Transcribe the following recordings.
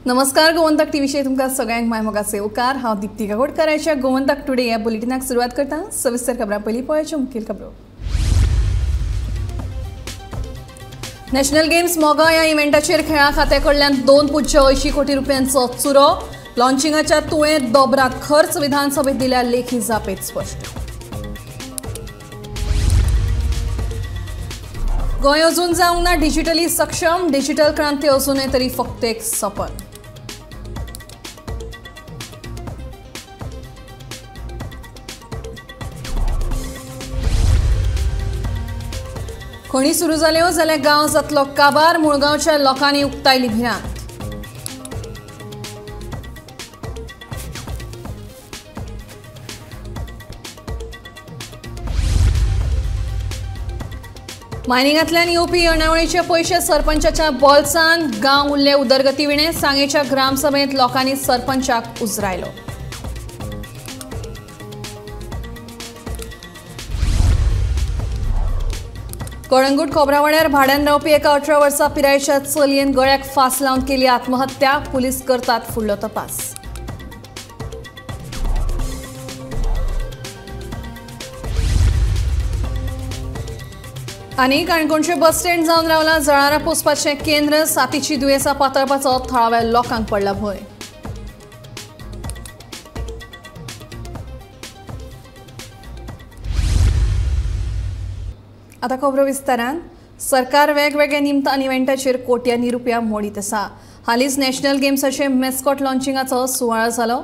नमस्कार, गोमंतक टीव्हीचेर तुमकां सगळ्यांक माय मोगाचो येवकार. हांव दीप्ती काकोडकाराच्या गोमंतक टुडे ह्या बुलेटिनाक सुरवात करता. सविस्तर खबरां पयलीं पळोवच्यो मुखेल खबरो. नॅशनल गेम्स मोगा ह्या इव्हेंटाचेर खेळां खात्या कडल्यान 2.80 कोटी रुपयांचो चुरो. लॉन्चिंगाच्या तुळेंत दोबरात खर्च. विधानसभेत दिल्या लेखी जापेत स्पश्ट. गोंय अजून जावंक ना डिजिटली सक्षम. डिजिटल क्रांती अजूनय तरी फक्त एक सपन. खणी सुरू जाल्यो जाल्यार गांव जातलो काबार. मुळगांवच्या लोकांनी उक्तायली भिरांत. मायनिंगांतल्यान येवपी येणावळीचे पयशे सरपंचाच्या बोल्सान. गांव उरले उदरगती विणे. सांगेच्या ग्रामसभेंत लोकांनी सरपंचाक उजरायलो. कळंगूट खोबरावाड्यार भाड्यान रावपी एका 18 वर्सां पिरायेच्या चलयेन गळ्याक फास लावन केली आत्महत्या. पुलीस करतात फुडलो तपास. आनी काणकोणचे बस स्टँड जावन रावला जळारां पोसपाचें केंद्र. साथीची दुयेंसां पातळपाचो थळाव्या लोकांक पडला भंय. आतां खबरो विस्तारान. सरकार वेगवेगळ्या निमतान इव्हेंटाचेर कोट्यांनी रुपया मोडीत आसा. हालींच नॅशनल गेम्साचे मॅस्कॉट लॉन्चिंगाचो सुवाळो जालो.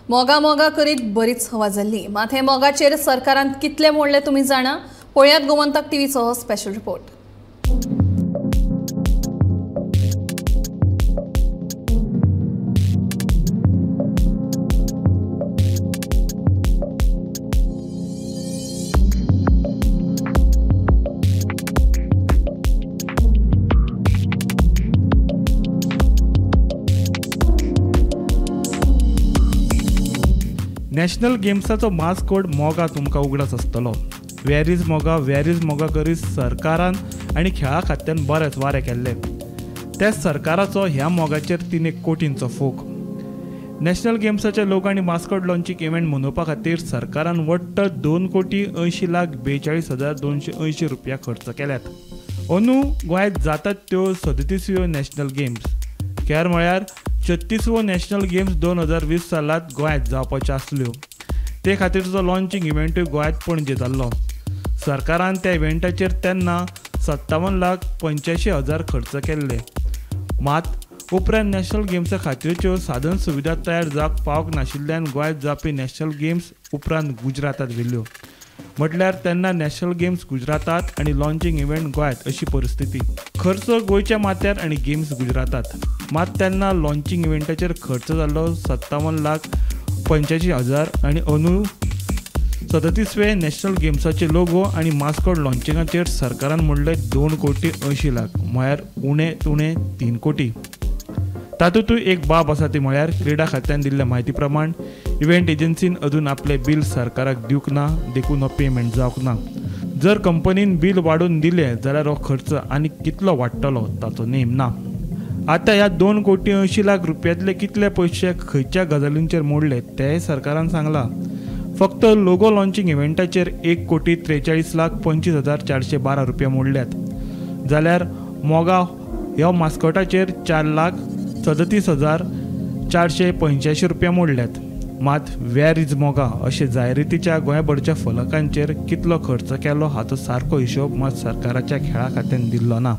मोगा मोगा करीत बरीच हवा जाल्ली. मात हे मोगाचेर सरकारान कितले मोडले तुमी जाणा. पळयात गोमंतक टीव्हीचो स्पेशल रिपोर्ट. नॅशनल गेम्साचो मास्कोट मोगा तुमकां उगडास आसतलो. Where is Moga, where is Moga करीत सरकारान आनी खेळा खात्यान बरेच वारे केल्ले. त्याच सरकाराचो ह्या मोगाचेर 3 कोटींचो फोक. नॅशनल गेम्साचे लोक आनी मास्कॉट लॉन्चिंग इव्हेंट मनोवपा खातीर सरकारान वट्ट 2,80,42,280 रुपया खर्च केल्यात. अंदू गोंयांत जातात त्यो 37व्यो नॅशनल गेम्स. खेळ म्हळ्यार 36वो नॅशनल गेम्स 2020 सालांत गोंयांत जावपाच्यो आसल्यो. ते खातीरचो लॉन्चिंग इव्हेंटूय गोंयांत पणजे जाल्लो. सरकारान त्या इव्हेंटाचेर तेन्ना 57,85,000 खर्च केल्ले. मात उपरांत नॅशनल गेम्सा खातीरच्यो साधन सुविधा तयार जावंक पावंक नाशिल्ल्यान गोंयांत जावपी नॅशनल गेम्स उपरांत गुजरातांत व्हेल्यो. म्हटल्यार तेन्ना नॅशनल गेम्स गुजरातांत आनी लॉन्चिंग इव्हेंट गोंयांत अशी परिस्थिती. खर्च गोंयच्या माथ्यार आनी गेम्स गुजरातांत. मात तेन्ना लॉन्चिंग इव्हेंटाचेर खर्च जाल्लो 57,85,000 आनी अंदू 37वे नॅशनल गेम्साचे लोगो आनी मास्कॉट लॉन्चिंगाचेर सरकारान म्हणलें 2,80,00,000, म्हळ्यार उणे तुणे 3 कोटी. तातूंतूय एक बाब आसा ती म्हळ्यार क्रीडा खात्यान दिल्ल्या म्हायती प्रमाण इव्हेंट एजन्सीन अजून आपलें बील सरकाराक दिवंक ना, देखून हो पेमेंट जावंक ना. जर कंपनीन बील वाडोवन दिलें जाल्यार हो खर्च आनी कितलो वाडटलो ताचो नेम ना. आतां ह्या 2,80,00,000 रुपयांतले कितले पयशे खंयच्या गजालींचेर मोडले तेंय सरकारान सांगलां. फक्त लोगो लॉन्चिंग इव्हेंटाचेर 1,43,25,412 रुपया मोडल्यात, जाल्यार मोगा ह्या मास्कॉटाचेर 4,37,485 रुपया मोडल्यात. मात वेर is Moga अशे जायरातीच्या गोंयभरच्या फलकांचेर कितलो खर्च केलो हाचो सारको हिशोब मात सरकाराच्या खेळा खात्यान दिल्लो ना.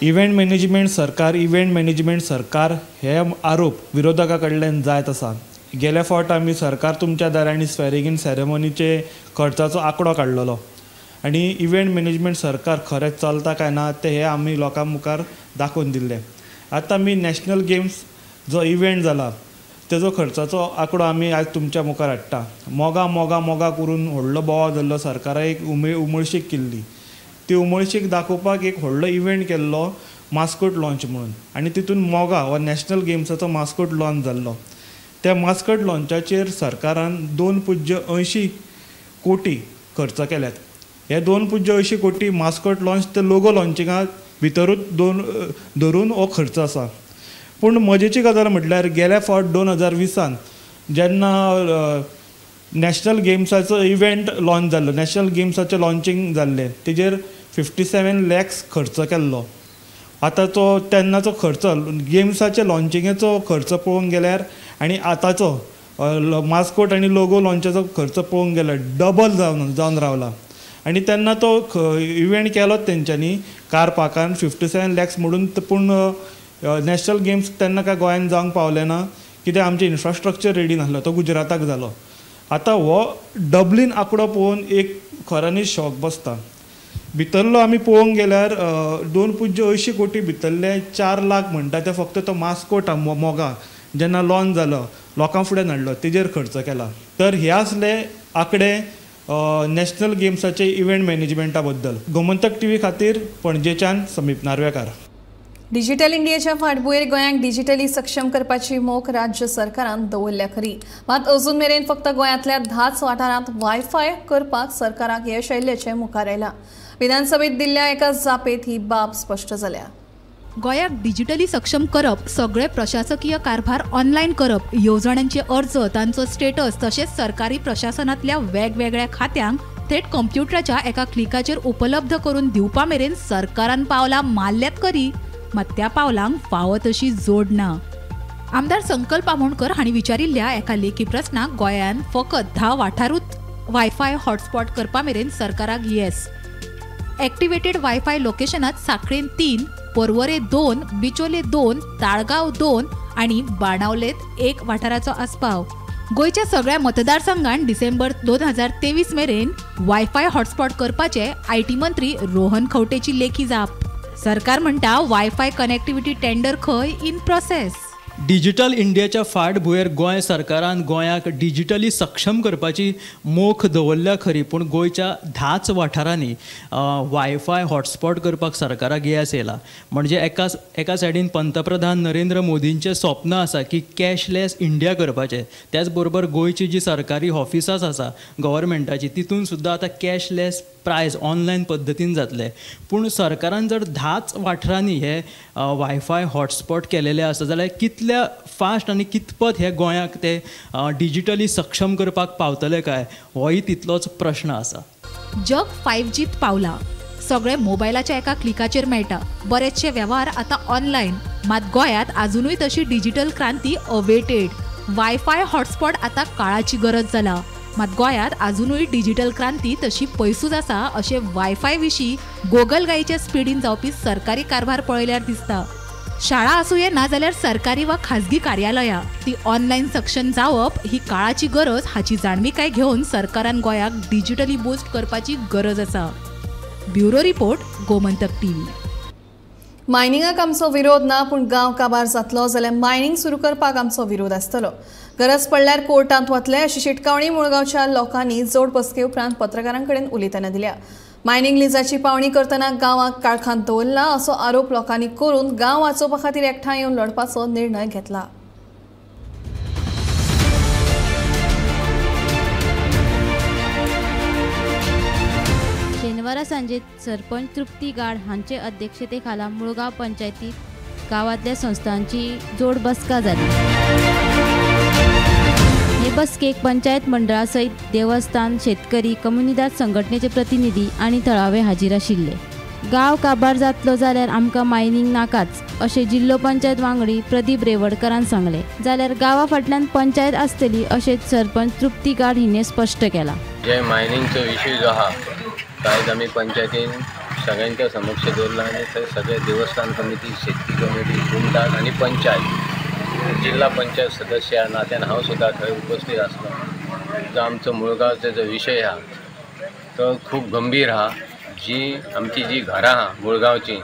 इव्हेंट मॅनेजमेंट सरकार, इव्हेंट मॅनेजमेंट सरकार हे आरोप विरोधकां कडल्यान जायत आसा. गेल्या फावट आमी सरकार तुमच्या दारांनी आनी स्वेरिंग इन सेरेमनीचे खर्चाचो आंकडो काडलेलो आनी इव्हेंट मॅनेजमेंट सरकार खरेंच चलता काय ना तें हे आमी लोकां मुखार दाखोवन दिल्लें. आतां आमी नॅशनल गेम्स जो इव्हेंट जाला तेजो खर्चाचो आंकडो आमी आयज तुमच्या मुखार हाडटा. मोगा मोगा मोगा करून व्हडलो बोवाळ जाल्लो. सरकारान एक उमळशीक केल्ली, ती उमळशीक दाखोवपाक एक व्हडलो इव्हेंट केल्लो मास्कोट लॉन्च म्हणून आनी तितून मोगा हो नॅशनल गेम्साचो मास्कोट लॉन्च जाल्लो. त्या मास्कट लॉन्चाचेर सरकारान 2.80 कोटी खर्च केल्यात. हे 2.80 कोटी मास्कट लॉन्च ते लोगो लॉन्चिंगा भितरूच दोन धरून हो खर्च आसा. पूण मजेची गजाल म्हटल्यार गेल्या फावट 2020 जेन्ना नॅशनल गेम्साचो इव्हेंट लॉन्च जाल्लो, नॅशनल गेम्साचें लॉन्चिंग जाल्लें, तेजेर 57 लॅक्स खर्च केल्लो. आतां तो तेन्नाचो खर्च गेम्साच्या लॉन्चिंगेचो खर्च पळोवंक गेल्यार आनी आतांचो मास्कोट आनी लोगो लॉन्चाचो खर्च पळोवंक गेल्यार डबल जावन रावला. आनी तेन्ना तो इव्हेंट केलो तेंच्यांनी कार पार्कान 57 लॅक्स म्हणून, पूण नॅशनल गेम्स तेन्ना काय गोंयान जावंक पावलें ना, कित्याक आमचें इन्फ्रास्ट्रक्चर रेडी नासलो, तो गुजराताक जालो. आतां हो डबलीन आंकडो पळोवन एक खऱ्यांनी शॉक बसता. भितरलो आमी पळोवंक गेल्यार 2.80 कोटी भितरले 4 लाख म्हणटा ते फक्त तो मास्कोट मोगा जेन्ना लॉन्च जालो लोकां फुडें हाडलो तेजेर खर्च केला. तर हे असले आंकडे नॅशनल गेम्साचे इव्हेंट मॅनेजमेंटा बद्दल. गोमंतक टीव्ही खातीर पणजेच्यान समीप नार्वेकार. डिजिटल इंडियाच्या फाटभुंयेर गोंयांक डिजिटली सक्षम करपाची मोख राज्य सरकारान दवरल्या खरी, मात अजून मेरेन फक्त गोंयांतल्या 10 वाठारांत वायफाय करपाक सरकाराक यश आयिल्ल्याचें मुखार आयलां. विधानसभेत दिल्ल्या एका जापेत ही बाब स्पश्ट जाल्या. गोंयाक डिजिटली सक्षम करप, सगळे प्रशासकीय कारभार ऑनलायन करप, येवजण्यांचे अर्ज, तांचो स्टेटस तशेंच सरकारी प्रशासनांतल्या वेगवेगळ्या खात्यांक थेट कंप्युटराच्या एका क्लिकाचेर उपलब्ध करून दिवपा मेरेन सरकारान पावलां मारल्यात खरी, मात त्या पावलांक फावो तशी जोड ना. आमदार संकल्प आमोणकर हांणी विचारिल्ल्या एका लेखी प्रस्नाक गोंयान फकत 10 वाठारूच वायफाय हॉटस्पॉट करपा मेरेन सरकाराक येस. ॲक्टिवेटेड वायफाय लोकेशनात साखळेन 3, पर्वरे 2, बिचोले 2, ताळगांव 2 आनी बाणावलेत 1 वाठाराचो आस्पाव. गोंयच्या सगळ्या मतदारसंघान डिसेंबर 2023 मेरेन वायफाय हॉटस्पॉट करपाचे IT मंत्री रोहन खंवटेची लेखी जाप. सरकार म्हणटा वायफाय कनेक्टिव्हिटी टेंडर खंय इन प्रोसेस. डिजिटल इंडियाच्या फाटभुंयेर गोंय सरकारान गोंयाक डिजिटली सक्षम करपाची मोख दवरल्या खरी, पूण गोंयच्या 10 वाठारांनी वायफाय हॉटस्पॉट करपाक सरकाराक येस येयला. म्हणजे एका सायडीन पंतप्रधान नरेंद्र मोदींचें स्वप्न आसा की कॅशलेस इंडिया करपाचें, त्याच बरोबर गोंयची जी सरकारी ऑफिसां आसा गव्हर्मेंटाची तितून सुद्दां आतां कॅशलेस प्रायज ऑनलायन पद्दतीन जातले. पूण सरकारान जर 10 वाठारांनी हे वायफाय हॉटस्पॉट केलेले आसा जाल्यार कितल्या फास्ट आनी कितपत हे गोंयाक ते डिजिटली सक्षम करपाक पावतले काय होय तितलोच प्रश्न आसा. जग 5Gत पावला, सगळे मोबायलाच्या एका क्लिकाचेर मेळटा, बरेचशे वेव्हार आतां ऑनलायन, मात गोंयांत आजुनूय तशी डिजिटल क्रांती अवेटेड. वायफाय हॉटस्पॉट आतां काळाची गरज जाला, मात गोंयांत आजुनूय डिजिटल क्रांती तशी पयसूच आसा अशें वायफाय विशीं गोगलगायेच्या स्पिडीन जावपी सरकारी कारभार पळयल्यार दिसता. शाळा आसूये ना जाल्यार सरकारी वा खाजगी कार्यालयां ती ऑनलायन सक्षम जावप ही काळाची गरज हाची जाणविकाय घेवन सरकारान गोंयाक डिजिटली बूस्ट करपाची गरज आसा. Bureau report, Gomantak TV. मायनिंगाक आमचो विरोध ना, पूण गांव काबार जातलो जाल्यार मायनिंग सुरू करपाक आमचो विरोध आसतलो. गरज पडल्यार कोर्टांत वतले अशी शिटकावणी मुळगांवच्या लोकांनी जोड बसके उपरांत पत्रकारां कडेन उलयतना दिल्या. मायनिंग लिजाची पावणी करतना गांवाक काळखांत दवरला असो आरोप लोकांनी करून गांव वाचोवपा खातीर एकठांय येवन लढपाचो निर्णय घेतला. शेनवारा सांजे सरपंच तृप्ती गाड हांचे अध्यक्षतेखाला मुळगांव पंचायतीत गावातल्या संस्थांची जोड बसका जाली. हे बसकेक पंचायत मंडळा सयत देवस्थान, शेतकरी, कम्युनिदाद संघटनेचे प्रतिनिधी आनी थळावे हाजीर आशिल्ले. गांव काबार जातलो जाल्यार आमकां मायनिंग नाकाच अशें जिल्लो पंचायत वांगडी प्रदीप रेवडकरान सांगलें. जाल्यार गांवा फाटल्यान पंचायत आसतली अशें सरपंच तृप्ती गाड हिणें स्पश्ट केलां. जे मायनिंगचो इश्यू जो आहा आयज आमी पंचायतीन सगळ्यांच्या समक्ष दवरला आनी थंय सगळे देवस्थान कमिटी, शेतकी कमिटी, गुमदार आनी पंचायत, जिल्हा पंचायत सदस्य ह्या नात्यान हांव सुद्दां थंय उपस्थित आसलो. जो आमचो मुळगांवचो जो विशय आहा तो खूब गंभीर आहा. जी आमची जी घरां आहा मुळगांवची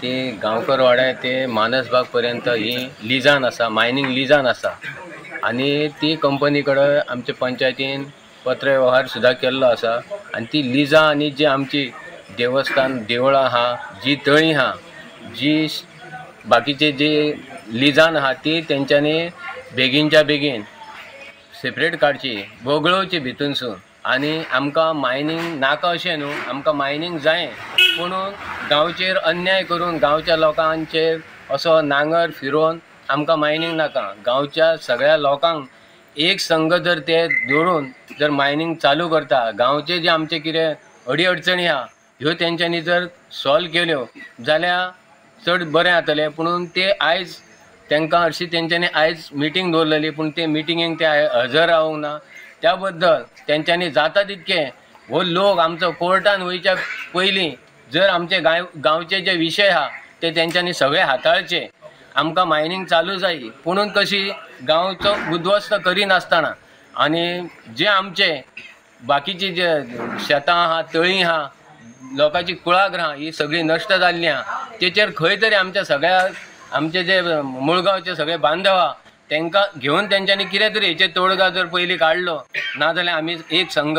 ती गांवकर वाड्या ते मानसबाग पर्यंत ही लिजान आसा, मायनींग लिजान आसा आनी ती कंपनी कडेन आमचे पंचायतीन पत्र व्यवहार सुद्दां केल्लो आसा. आनी ती लिजां आनी जी आमची देवस्थान देवळां आहा, जी तळीं आहा, जी बाकीचे जी लिजान आहा ती तेंच्यांनी बेगीनच्या बेगीन सेपरेट काडची, वगळोवची भितूनसून. आनी आमकां मायनींग नाका अशें न्हू, आमकां मायनींग जाय, पूण गांवचेर अन्याय करून गांवच्या लोकांचेर असो नांगर फिरोवन आमकां मायनींग नाका. गांवच्या सगळ्या लोकांक एक संघ जर ते दवरून जर मायनींग चालू करता, गांवचे जे आमचे कितें अडी अडचणी आहा ह्यो तेंच्यांनी जर सॉल्व केल्यो जाल्यार चड बरें जातलें. पुणून ते आयज तांकां हरशीं तेंच्यांनी आयज मिटींग दवरलेली, पूण ते मिटिंगेक ते हजर रावूंक ना. त्या बद्दल तेंच्यांनी जाता तितकें हो लोक आमचो कोर्टान वयच्या पयलीं जर आमचे गांवचे जे विशय आहा ते तेंच्यांनी सगळे हाताळचे. आमकां मायनींग चालू जाय, पुणून कशी गांवचो उद्ध्वस्त करिनासतना आनी जे आमचे बाकीची जे शेतां आहा, तळीं आहा, लोकांची कुळागरां ही सगळीं नश्ट जाल्लीं आहा, तेचेर खंय तरी आमच्या सगळ्या आमचे जे मुळगांवचे सगळे बांधव आहा तांकां घेवन तेंच्यांनी कितें तरी हेचेर तोडगा जर पयलीं काडलो ना जाल्यार आमी एक संघ,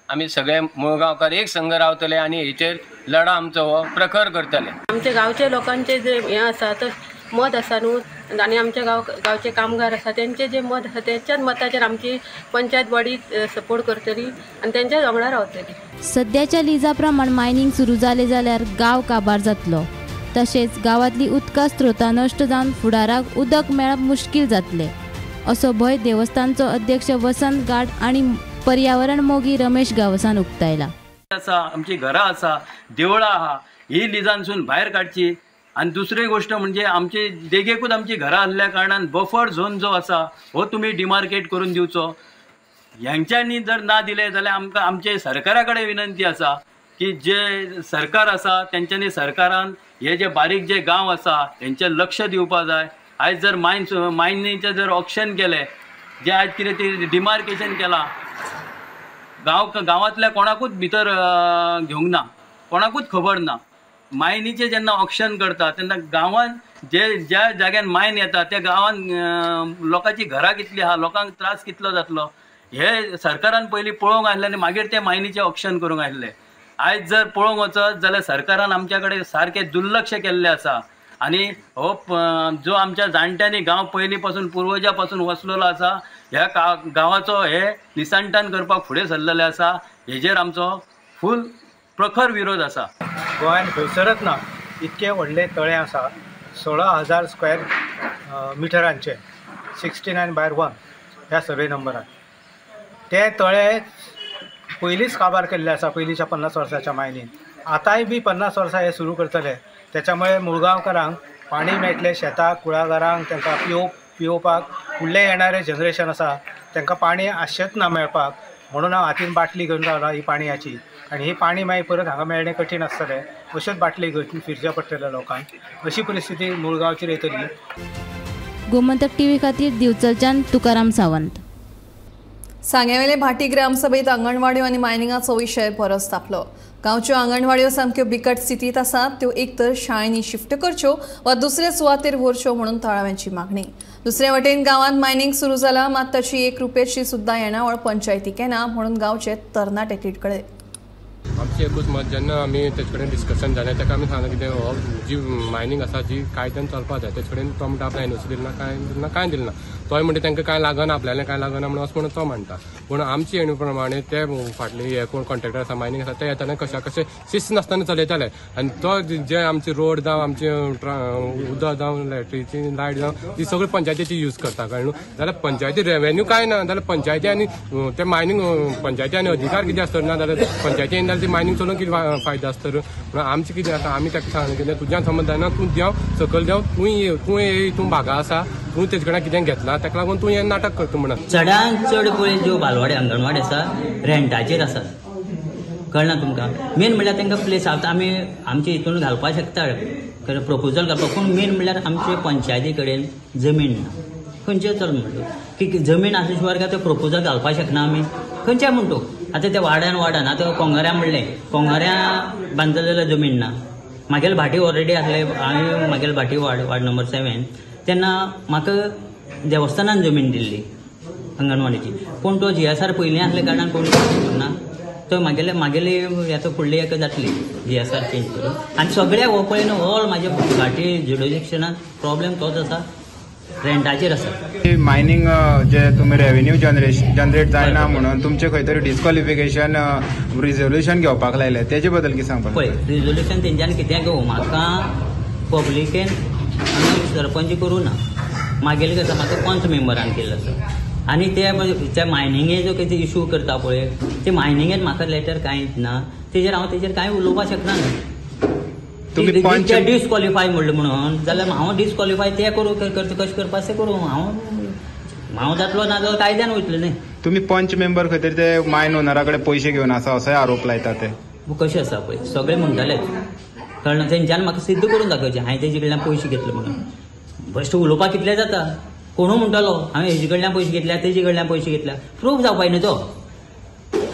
आमी सगळे मुळगांवकार एक संघ रावतले आनी हेचेर लढा आमचो हो प्रखर करतले. आमच्या गांवच्या लोकांचे जे हें आसा तो मत आसा न्हू, आनी आमच्या गांवचे कामगार आसा तेंचे जे मत आसा तेंच्याच मताचेर आमची पंचायत बॉडी सपोर्ट करतली आनी तेंच्याच वांगडा रावतली. सद्याच्या लिजा प्रमाण मायनींग सुरू जालें जाल्यार गांव काबार जातलो, तशेंच गांवांतली उदका स्त्रोतां नश्ट जावन फुडाराक उदक मेळप मुश्कील जातलें असो भंय देवस्थानचो अध्यक्ष वसंत गाड आनी पर्यावरण मोगी रमेश गांवसान उक्तायला. आसा आमची घरां आसा, देवळां आहा, ही लिजांसून भायर काडची. आनी दुसरी गोष्ट म्हणजे आमचे देगेकूच आमची घरां आसल्या कारणान बफर झोन जो आसा हो तुमी डिमार्केट करून दिवचो. ह्यांच्यांनी जर ना दिले जाल्यार आमकां आमचे सरकारा कडेन विनंती आसा की जे सरकार आसा तेंच्यांनी सरकारान हे जे बारीक जे गांव आसा हेंचेर लक्ष दिवपा जाय. आयज जर मायनीचें जर ऑक्शन केलें, जे आयज कितें ते डिमार्केशन केलां, गांवांतल्या कोणाकूच भितर घेवंक ना, कोणाकूच खबर ना. मायनीचें जेन्ना ऑक्शन करता तेन्ना गांवांत जे ज्या जाग्यान मायन येता त्या गांवांत लोकांची घरां कितलीं आहा, लोकांक त्रास कितलो जातलो हे सरकारान पयलीं पळोवंक आसलें आनी मागीर ते मायनीचें ऑक्शन करूंक आसलें. आयज जर पळोवंक वचत जाल्यार सरकारान आमच्या कडेन सारकें दुर्लक्ष केल्लें आसा आनी हो जो आमच्या जाणट्यांनी गांव पयलीं पासून पुर्वजा पासून वसलेलो आसा ह्या गांवाचो हे निसंतान करपाक फुडें सरलेले आसा. हेजेर आमचो फूल प्रखर विरोध आसा. गोंयांत खंयसरच ना इतकें व्हडलें तळें आसा, 16,000 स्क्वेअर मिटरांचें, 69/1 ह्या सर्वे नंबरान. तें तळें पयलींच काबार केल्लें आसा पयलींच्या 50 वर्साच्या मायनीन. आतांय बी 50 वर्सां हे सुरू करतले, त्याच्यामुळे मुळगांवकारांक पाणी मेळटलें, शेताक, कुळागरांक, तांकां पिवपाक फुडलें येणारें जनरेशन आसा तांकां पाणी आसचेंच ना मेळपाक. म्हणून हांव हातीन बाटली घेवन रावला ही पाणयाची, आनी ही पाणी मागीर परत हांगा मेळणें कठीण आसतलें, अश्योच बाटली घेवन फिरचें पडटलें लोकांक. अशी परिस्थिती मुळगांवचेर येतली. गोमंतक टीव्ही खातीर दिवचलच्यान तुकाराम सावंत. सांगेवेले भाटी ग्रामसभेत आंगणवाड्यो आनी मायनिंगाचो विशय परस तापलो. गांवच्यो आंगणवाड्यो सामक्यो बिकट स्थितींत आसात, त्यो एक तर शाळेंनी शिफ्ट करच्यो वा दुसरे सुवातेर व्हरच्यो म्हणून थळाव्यांची मागणी. दुसरे वटेन गांवांत मायनिंग सुरू जाला, मात ताची 1 रुपयाची सुद्दां येणावळ पंचायतीक येना म्हणून गांवचे तरणाटे तिडकले. आमचें एकूच मत, जेन्ना आमी तेजे कडेन डिस्कशन जालें ताका आमी सांगलें कितें हो जी मायनींग आसा जी कायद्यान चलपा जाय, तेजे कडेन तो म्हणटा आपल्या एनओसी दिली ना, कांय दिलें ना, कांय दिलें ना. तोय म्हणटा तांकां कांय लागना, आपल्यालें कांय लागना म्हणून अशें म्हणून तो म्हणटा. पूण आमचे येणे प्रमाणे ते फाटले हे कोण कॉन्ट्रेक्टर आसा मायनींग आसा ते येताले कशा कशें शिस्त नासतना चलयताले आनी तो जे आमचे रोड जावं आमचे उदक जावं इलेक्ट्रिची लायट जावं ती सगळी पंचायतीची यूज करता, कळ्ळें न्हू. जाल्यार पंचायती रेवेन्यू कांय ना जाल्यार पंचायती आनी ते मायनींग पंचायती आनी अधिकार कितें आसतलो ना जाल्यार पंचायती जाल्यार ती मायनींग चलोवन कितें फायदो आसतलो. म्हणून आमचें कितें आसा आमी ताका सांगलें कितें तुज्यान समज जायना तूं देंव सकयल देंव, तूं ये तूं ये तूं भागा आसा तूं तेजे कडेन कितें घेतला ताका लागून तूं हें नाटक करता म्हणून. चडान चड पळय ज्यो बालवाडी अंगणवाडी आसा रेंटाचेर आसा, कळना तुमकां. मेन म्हणल्यार तांकां प्लेस आतां आमी आमचे हितून घालपाक शकता प्रपोजल घालपाक, पूण मेन म्हणल्यार आमचे पंचायती कडेन जमीन ना. खंयचें चल म्हणटा की जमीन आसल्या शिवाय काय ते प्रपोजल घालपाक शकना आमी खंयच्या म्हणटो. आतां ते वाड्यान वाड्यान आतां कोंगऱ्या म्हणलें, कोंगऱ्या बांदतले जाल्यार जमीन ना. म्हागेले भाटी ऑलरेडी आसले, हांवें म्हागेले भाटी वार्ड वार्ड नंबर 7 तेन्ना म्हाका देवस्थानान जमीन दिल्ली अंगणवाडीची, पूण तो जीएसआर पयलीं आसल्या कारणान कोण ना तो म्हागेले म्हागेले आतां फुडली एका जातली जीएसआर चेंज करून. आनी सगळ्या हो पळय न्हू ऑल म्हाजे भाटी जुडिस्डिक्शनान प्रॉब्लेम तोच आसा, रेंटाचेर आसा. मायनींग जे तुमी रेवेन्यू जनरेट जायना म्हणून तुमचे खंय तरी डिस्क्वॉलिफिकेशन रिजोल्युशन घेवपाक लायलें, तेजे बद्दल कितें सांगपाक? पळय रिजोल्युशन तेंच्यांनी कितें घेवं, म्हाका पब्लिकेन हांगा सरपंच करूं ना, मागेले आसा म्हाका पंच मेंबरान केल्लो आसा. आनी ते मायनिंगेचो कितें इशू करता पळय, ते मायनिंगेन म्हाका लेटर कांयच ना, तेजेर हांव तेजेर कांय उलोवपाक शकना न्हू. तुमी डिस्क्वॉलिफाय म्हणलें म्हणून जाल्यार हांव डिस्क्वॉलिफाय ते करूं कशें करपाक तें करूं, हांव जातलो ना जाल्यार कायद्यान वयतलो न्ही. तुमी पंच मेंबर खंय तरी ते मायन ओनरा कडेन पयशे घेवन आसा असोय आरोप लायता ते. कशें आसा पळय सगळे म्हणटालेच, कळना तेंच्यान म्हाका सिद्ध करून दाखोवचें हांवें तेजे कडल्यान पयशे घेतले म्हणून. बेश्टें उलोवपाक कितलें जाता, कोणू म्हणटलो हांवें हेजे कडल्यान पयशे घेतल्या तेजे कडल्यान पयशे घेतल्या, प्रूफ जावपाक न्ही तो,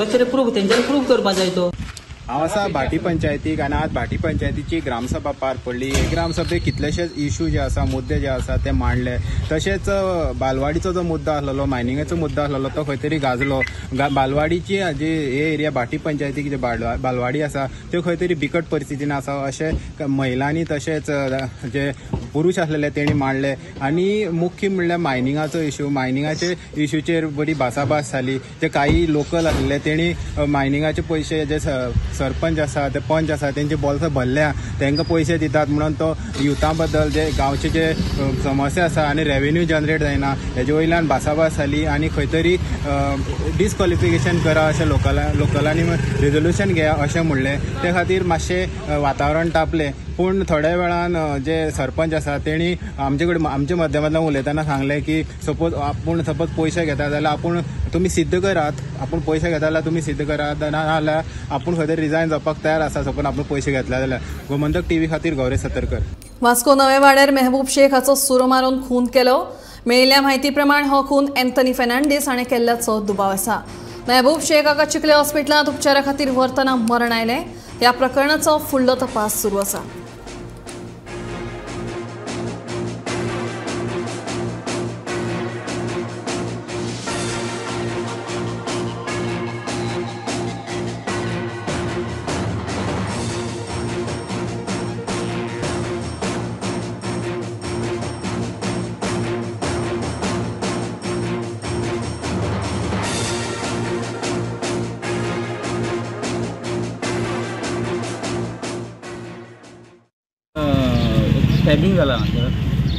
कशें प्रूफ तेंच्यानी प्रूफ करपाक जाय तो. हांव आसा भाटी पंचायतीक आनी आज भाटी पंचायतीची ग्रामसभा पार पडली. हे ग्रामसभेक कितलेशेच इशू जे आसा, मुद्दे जे आसा ते मांडले. तशेंच बालवाडीचो जो मुद्दो आसलेलो, मायनिंगाचो मुद्दो आसलेलो तो खंय तरी गाजलो. बालवाडीची जी हे एरिया भाटी पंचायतीक जी बालवाडी आसा त्यो खंय तरी बिकट परिस्थितीन आसा अशें महिलांनी तशेंच जे पुरुश आसलेले तेणी मांडले. आनी मुख्य म्हणल्यार मायनिंगाचो इशू, मायनिंगाचे इशूचेर बरी भासाभास जाली. जे काही लोकल आसलेले तेणी मायनिंगाचे पयशे जे सरपंच आसा ते पंच आसा तेंचे बोल्सां भरल्या, तांकां पयशे दितात म्हणून तो युथा बद्दल जे गांवचे जे समस्या आसा आनी रेवेन्यू जनरेट जायना हेजे वयल्यान भासाभास जाली आनी खंय तरी डिस्क्वॉलिफिकेशन करा अशें लोकलांनी रेजोल्युशन घेया अशें म्हणलें. ते खातीर मातशें वातावरण तापलें. पूण थोड्या वेळान जे सरपंच आसा तेणी आमचे कडेन आमच्या माध्यमांतल्यान उलयतना सांगलें की सपोज आपूण सपोज पयशे घेता जाल्यार आपूण तुमी सिद्ध करात, आपूण पयशे घेता जाल्यार तुमी सिद्ध करात, ना जाल्यार आपूण खंय तरी रिजायन जावपाक तयार आसा सपोज आपूण पयशे घेतले जाल्यार. गोमंतक टीव्ही खातीर गौरेश सतरकर. वास्को नवे वाड्यार मेहबूब शेख हाचो सुरो मारून खून केलो. मेळिल्ल्या म्हायती प्रमाण हो खून एंथनी फेर्नांडीस हाणें केल्ल्याचो दुबाव आसा. मेहबूब शेख हाका चिखले हॉस्पिटलांत उपचारा खातीर व्हरतना मरण आयलें. ह्या प्रकरणाचो फुडलो तपास सुरू आसा. स्टॅबिंग जाला हांगासर,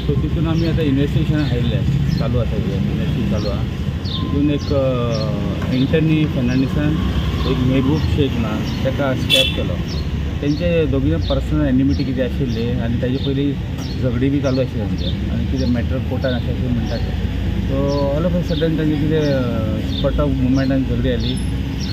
सो तितून आमी आतां इन्वेस्टिगेशन हाडिल्लें चालू आसा, इन्वेस्टिगेशन चालू आसा. तितून एक एंटनी फेर्नांडीसान एक मेहबूब शेख ना ताका स्टॅब केलो. तेंचे दोगीय पर्सनल एनिमिटी कितें आशिल्ली आनी ताजे पयलीं झगडी बी चालू आशिल्ली तेंचे आनी कितें मॅटर कोर्टान आसा अशें म्हणटात. So all of a sudden तांचे कितें स्पॉट ऑफ मुवमेंटान झगडी जाली.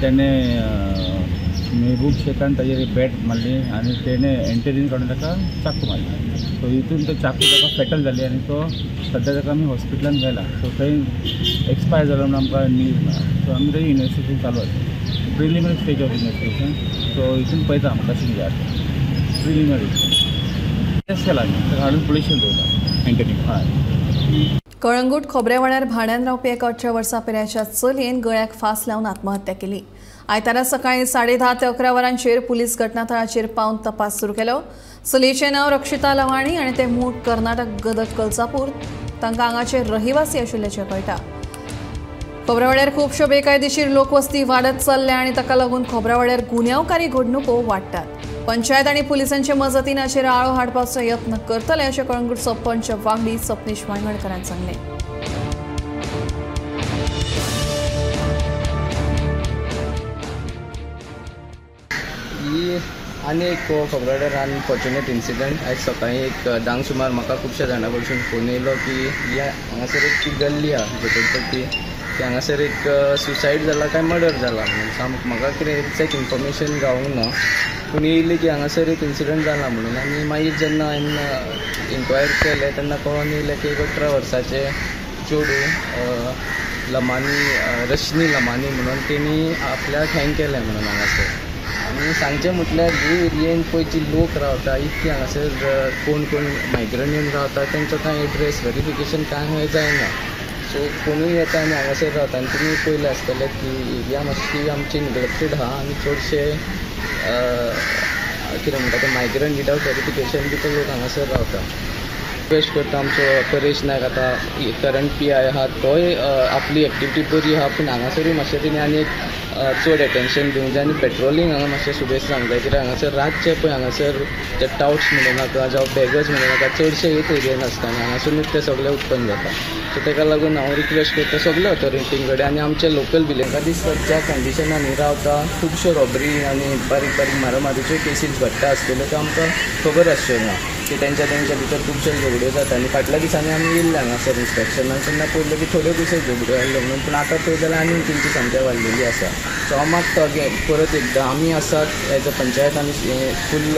तेणें मेहबूब शेखान ताजेर बॅट मारली आनी तेणें एंटनीन काडून ताका चाकू मारली. सो हितून तो चाकू ताका फेटल जाली आनी तो सद्या ताका आमी हॉस्पिटलान व्हेला. सो थंय एक्सपायर जालो म्हणून आमकां न्यूज मेळ्ळा. सो आमी ताजें इन्वेस्टिगेशन चालू आसा, preliminary stage of investigation. So हितून पळयता आमी कशें कितें आसा प्रिलिमिनरी टेस्ट केला आमी, ताका हाडून पुलिशेन दवरला एंटनी. हय. कळंगूट खोबरेवाड्यार भाड्यान रावपी एका 18 वर्सां पिरायेच्या चलयेन गळ्याक फास लावन आत्महत्या केली. आयतारा सकाळी 10:30 ते 11 वरांचेर पुलीस घटनाथळाचेर पावन तपास सुरू केलो. चलयेचें नांव रक्षिता लवाणी आनी ते मूळ कर्नाटक गदग कलसापूर तांकां हांगाचे रहिवासी आशिल्ल्याचें कळटा. खोबरेवाड्यार खुबश्यो बेकायदेशीर लोकवस्ती वाडत चल्ल्या आनी ताका लागून खोबरेवाड्यार गुन्यांवकारी घडणुको वाडटात. पंचायत आनी पुलिसांचे मजतीन हाचेर आळो हाडपाचो यत्न करतले अशें कळंगूटचो पंच वांगडी सपनेश वायंगणकरान सांगलें. ही आनी एक खोबरेवाड्यार अनफॉर्च्युनेट इन्सिडंट. आयज सकाळीं एक 10 सुमार म्हाका खुबश्या जाणां कडसून फोन येयलो की ह्या हांगासर एक ती गल्ली आहा झोपडपट्टी, की हांगासर एक सुसायड जाला काय मर्डर जाला म्हणून. म्हाका कितें एग्जॅक्ट इन्फॉर्मेशन गावूंक ना, पूण येयली की हांगासर एक इन्सिडंट जाला म्हणून. आनी मागीर जेन्ना हांवें इन्क्वायर केलें तेन्ना कळोन येयलें की एक 18 वर्साचें चेडूं लमानी, रश्मी लमानी म्हणून तेणी आपल्याक हँग केलें म्हणून हांगासर. आनी सांगचें म्हटल्यार हे एरियेन पळय जी लोक रावता इतकी हांगासर कोण कोण मायग्रंट येवन रावता तेंचो कांय एड्रेस वेरिफिकेशन कांय जायना. सो कोणूय येता आनी हांगासर रावता. आनी तुमी पयलें आसतलें की एरिया मातशी आमची निग्लेक्टेड आहा आनी चडशे कितें म्हणटा ते मायग्रंट विदावट वेरिफिकेशन बी ते लोक हांगासर रावता. रिक्वेस्ट करता आमचो परेश नायक आतां करंट पी I आहा तोय आपली एक्टिविटी बरी आहा, पूण हांगासरूय मातशें तेणी आनी एक चड एटेन्शन दिवंक जाय आनी पेट्रोलिंग हांगा मातशें सुबेज जावंक जाय, कित्याक हांगासर रातचें पळय हांगासर ते टावट्स म्हणूं नाका जावं बेगर्स म्हणूं नाका, चडशे एक एरियेन आसता आनी हांगासरूच तें सगळें उत्पन्न जाता. सो ताका लागून हांव रिक्वेस्ट करता सगळे ऑथॉरिटीं कडेन आनी आमचे लोकल विलेज दिसता ज्या कंडिशनांनी रावता खुबश्यो रॉबरी आनी बारीक बारीक मारामारीच्यो केसीस घडटा आसतल्यो, त्यो आमकां खबर आसच्यो ना की तेंच्या तेंच्या भितर खुबश्यो झगड्यो जाता. आनी फाटल्या दिसांनी आमी येयल्ले हांगासर इन्स्पेक्शनाक तेन्ना पळयलें की थोड्यो केसीस झगड्यो आयल्यो म्हणून, पूण आतां पळयत जाल्यार आनी तेंची संख्या वाडलेली आसा. सो हांव मागता अगेन परत एकदां आमी आसात एज अ पंचायत आमी फूल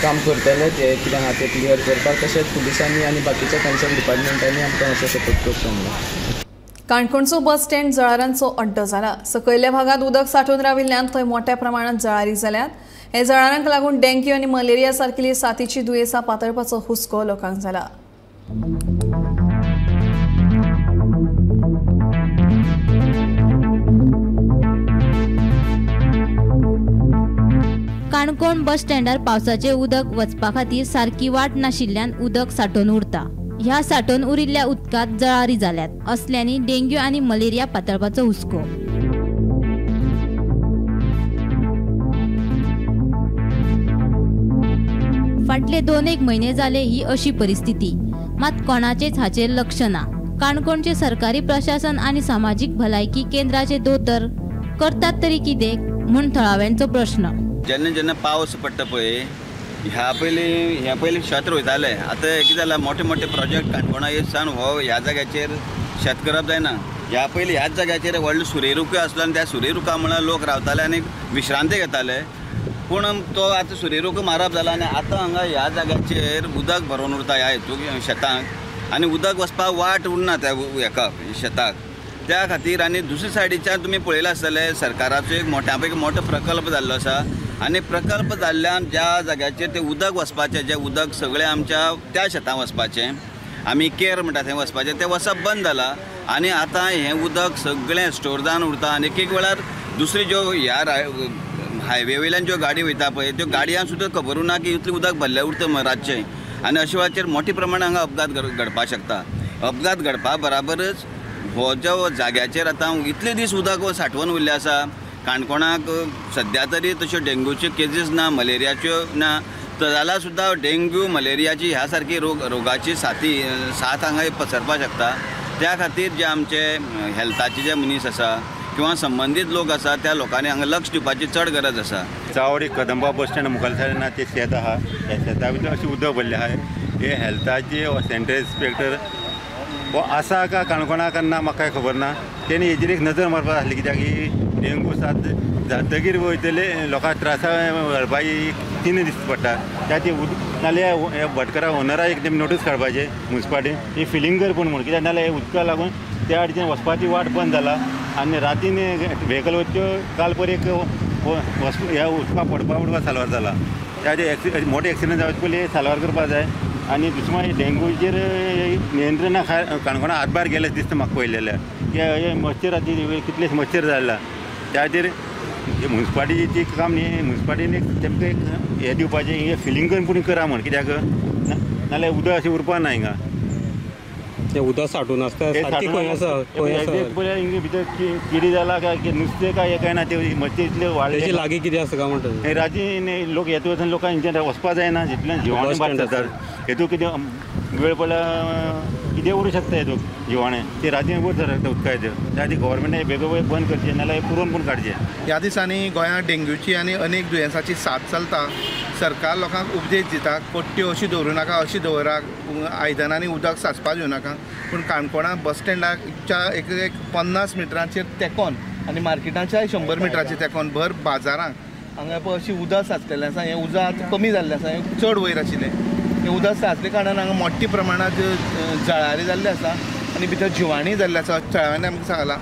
काम करतले तें कितें आहा तें क्लियर करपाक, तशेंच पुलिसांनी आनी बाकीच्या कन्सर्न डिपार्टमेंटांनी आमकां मातसो सपोर्ट करचो म्हणून. काणकोणचो बस स्टँड जळारांचो अड्डो जाला. सकयल्या भागात उदक सांठून राविल्ल्यान थंय मोठ्या प्रमाणात जळारी जाल्यात. हे जळारांक लागून डेंग्यू आनी मलेरिया सारकिल्ली साथीची दुयेंसां पातळपाचो हुस्को लोकांक जाला. काणकोण बस स्टँडार पावसाचें उदक वचपा खातीर सारकी वाट नाशिल्ल्यान उदक सांठोवन उरता. ह्या सांठोवन उरिल्ल्या उदकांत जळारी जाल्यात. असल्यांनी डेंग्यू आनी मलेरिया पातळपाचो हुस्को. फाटले 2-1 म्हयने जाले ही अशी परिस्थिती, मात कोणाचेच हाचेर लक्ष ना. काणकोणचे सरकारी प्रशासन आनी सामाजीक भलायकी केंद्राचे दोतोर करतात तरी कितें म्हूण थळाव्यांचो प्रश्न. जेन्ना जेन्ना पावस पडटा पळय ह्या पयलीं शेत रोयताले, आतां कितें जालां मोठे मोठे प्रोजेक्ट काणकोणा येत सावन हो ह्या जाग्याचेर शेत करप जायना. ह्या पयलीं ह्याच जाग्याचेर व्हडलो सुर्यरुख आसलो आनी त्या सुर्यरुखा मुळां लोक रावताले आनी विश्रांती घेताले, पूण तो आतां सुर्यरुख मारप जाला आनी आतां हांगा ह्या जाग्याचेर उदक भरून उरता ह्या हितून शेतांक आनी उदक वचपाक वाट उरना त्या हेका शेताक. त्या खातीर आनी दुसरे सायडीच्यान तुमी पळयलां आसतलें सरकाराचो एक मोठ्या पैकी मोठो प्रकल्प जाल्लो आसा आनी प्रकल्प जाल्ल्यान ज्या जाग्याचेर तें उदक वचपाचें, जें उदक सगळें आमच्या त्या शेतां वचपाचें, आमी केर म्हणटा थंय वचपाचें, तें वचप बंद जालां आनी आतां हें उदक सगळें स्टोर जावन उरता. आनी एक एक वेळार दुसरी ज्यो ह्या हायवे वयल्यान ज्यो गाडी वयता पळय त्यो गाडयांक सुद्दां खबरूच ना की इतलें उदक भरलें उरता रातचें आनी अशा वेळाचेर मोठ्या प्रमाणान हांगा अपघात घडपाक शकता. अपघात घडपा बराबरच हो जो जाग्याचेर आतां इतले दीस उदक सांठोवन उरलें आसा काणकोणाक सद्या तरी तश्यो डेंग्यूच्यो केजीस ना, मलेरियाच्यो ना, जाल्यार सुद्दां डेंग्यू मलेरियाची ह्या सारकी रोगाची साथ हांगा पसरपाक शकता. त्या खातीर जे आमचे हेल्थाचे जे मनीस आसा किंवा संबंदीत लोक आसा त्या लोकांनी हांगा लक्ष दिवपाची चड गरज आसा. चावडी कदंबा बस स्टँड मुखार सायडीन ते शेत आहा, त्या शेता भितर अशें उदक भरलें आहा. हे हेल्थाचे सेंट्रल इन्स्पेक्टर हो आसा काय काणकोणाक ना म्हाका कांय खबर ना, तेणी हेजेर एक नजर मारपाक आसली, कित्याक ही डेंगू साथ जातकीर वयतले लोकांक त्रासा घालपाची तीन दिसता पडटा. त्या ती नाल्यार ह्या भटकरा ओनरा एक तेमी नोटीस काडपाचें मुन्सिपाल्टीन ही फिलींग कर पूण म्हूण, कित्याक नाल्यार उदका लागून त्या अडचेन वचपाची वाट बंद जाला आनी रातीन व्हेकल वचच्यो काल पर एक ह्या उदका पडपा उडपा साल्वार जाला. त्या मोठे एक्सिडंट जावचे पयलीं साल्वार करपाक जाय आनी दुसरें मागीर डेंगूचेर नियंत्रणा काणकोणा हातभार गेले दिसता म्हाका पळयलेल्या की मच्छर आतां कितलेच मच्छर जाला. त्या खातीर मुन्सिपाल्टीचें काम न्ही, मुन्सिपाल्टीन एक तेमकां एक हें दिवपाचें, हें फिलींग करून पूण करा म्हूण, कित्याक नाल्यार उदक अशें उरपा ना हिंगा. तें उदक सांठून आसता पळय भितर किडी जाला काय नुस्तें काय काय ना, ते मच्छर इतले वाडले. तेजे लागीं कितें आसा काय म्हणटा रातीन लोक येता वचून लोकांक हिंच्यान वचपा जायना, जितल्यान जिवाणें बाद जातात हेतू कितें वेळ पडल्यार कितें उरूं शकता हेतू जिवाणें ते रातीन वयर सरता उदका हेतू. त्या खातीर गव्हर्मेंटान बेगोबेग बंद करचें नाल्यार पुरोवन पूण काडचें. ह्या दिसांनी गोंयांत डेंग्यूची आनी अनेक दुयेंसाची साथ चलता. सरकार लोकांक उपदेश दिता कोट्ट्यो अशी दवरूं नाका, अशी दवरा, आयदनांनी उदक सांचपाक दिवं नाका, पूण काणकोणा बस स्टँडाच्या एक 50 मिटरांचेर तेंकोन आनी मार्केटाच्याय 100 मिटराचेर तेंकोन भर बाजारांक हांगा पळय अशी उदक सांचलेलें आसा. हें उदक आतां कमी जाल्लें आसा, हें चड वयर आशिल्लें. हें उदक सांचले कारणान हांगा मोठ्या प्रमाणांत जळारी जाल्ली आसा आनी भितर जिवाणी जाल्ली आसा. थळाव्यांनी आमकां सांगलां,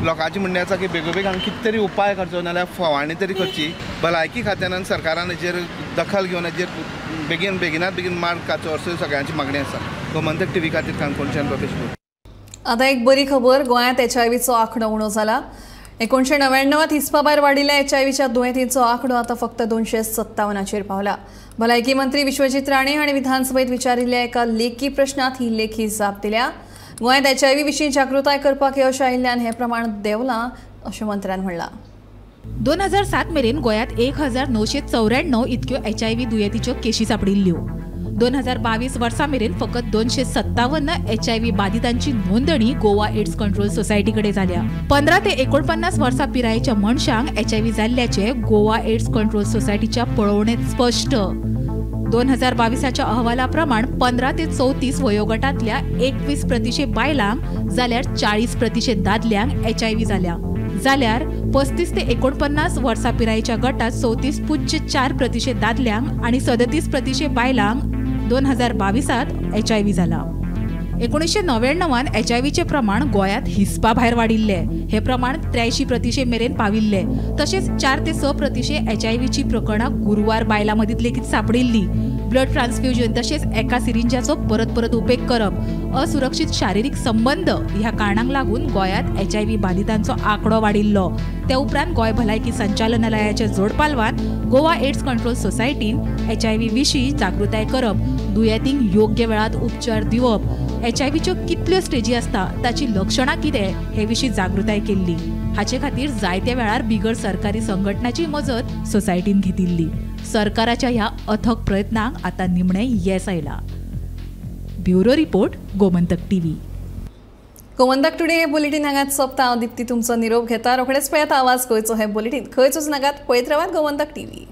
लोकांचें म्हणणें आसा की बेगोबेग हांगा कितें तरी उपाय करचो, नाल्यार फवारणी तरी करची. भलायकी खात्यान आनी सरकारान हेजेर दखल घेवन हेजेर बेगीन बेगिनात बेगीन मार्ग काडचो असो सगळ्यांची मागणी आसा. गोमंतक टीव्ही खातीर काणकोणच्यान प्रवेश. आतां एक बरी खबर, गोंयांत HIV आंकडो उणो जाला. 1999 हिसपा भायर वाडिल्ल्या HIV दुयेंतींचो आंकडो आतां फक्त 257 पावला. भलायकी मंत्री विश्वजीत राणे हांणी विधानसभेत विचारिल्ल्या एका लेखी प्रश्नांत ही लेखी जाप दिल्या. गोंयांत HIV विशीं जागृताय करपाक यश आयिल्ल्यान हें प्रमाण देंवलां अशें मंत्र्यान म्हणलां. 2007 मेरेन गोंयांत 1994 इतक्यो HIV दुयेंतीच्यो केशी सापडिल्ल्यो. 2022 वर्सा मेरेन फकत 257 HIV बाधितांची नोंदणी गोवा एड्स कंट्रोल सोसायटी कडेन जाल्या. 15 ते 49 वर्सां पिरायेच्या मनशांक HIV जाल्ल्याचे गोवा एड्स कंट्रोल सोसायटीच्या पळोवणेंत स्पश्ट. 2022च्या अहवाला प्रमाण 15 ते 34 वयोगटांतल्या 21% बायलांक जाल्यार 40% दादल्यांक HIV जाल्या. जाल्यार 35 ते 49 वर्सां पिरायेच्या गटात 34.4% दादल्यांक आनी 37% बायलांक 2022 HIV जाला. 1999 HIVचें प्रमाण गोंयांत हिसपा भायर वाडिल्लें. हें प्रमाण 83% मेरेन पाविल्लें. तशेंच 4 ते 6% HIVची प्रकरणां गुरवार बायलां मदीं लेगीत सांपडिल्लीं. ब्लड ट्रान्सफ्युजन तशेंच एका सिरिंजाचो परत परत उपेग करप, असुरक्षीत शारिरीक संबंद ह्या कारणांक लागून गोंयांत HIV बाधितांचो आंकडो वाडिल्लो. त्या उपरांत गोंय भलायकी संचालनालयाच्या जोडपालवान गोवा एड्स कंट्रोल सोसायटीन HIV विशीं जागृताय करप, दुयेंतींक योग्य वेळात उपचार दिवप, HIVच्यो कितल्यो स्टेजी आसता, ताची लक्षणां कितें हे विशीं जागृताय केल्ली. हाचे खातीर जायत्या वेळार बिगर सरकारी संघटनाची मजत सोसायटीन घेतिल्ली. सरकाराच्या ह्या अथक प्रयत्नांक आतां निमणें येस आयलां. Bureau report, Gomantak TV. Gomantak today हे बुलेटीन हांगाच सोंपता. हांव दीप्ती तुमचो निरोप घेता. रोखडेच पळयात आवाज गोंयचो हें बुलेटीन. खंयच वचनाकात, पळयत रावात गोमंतक टीव्ही.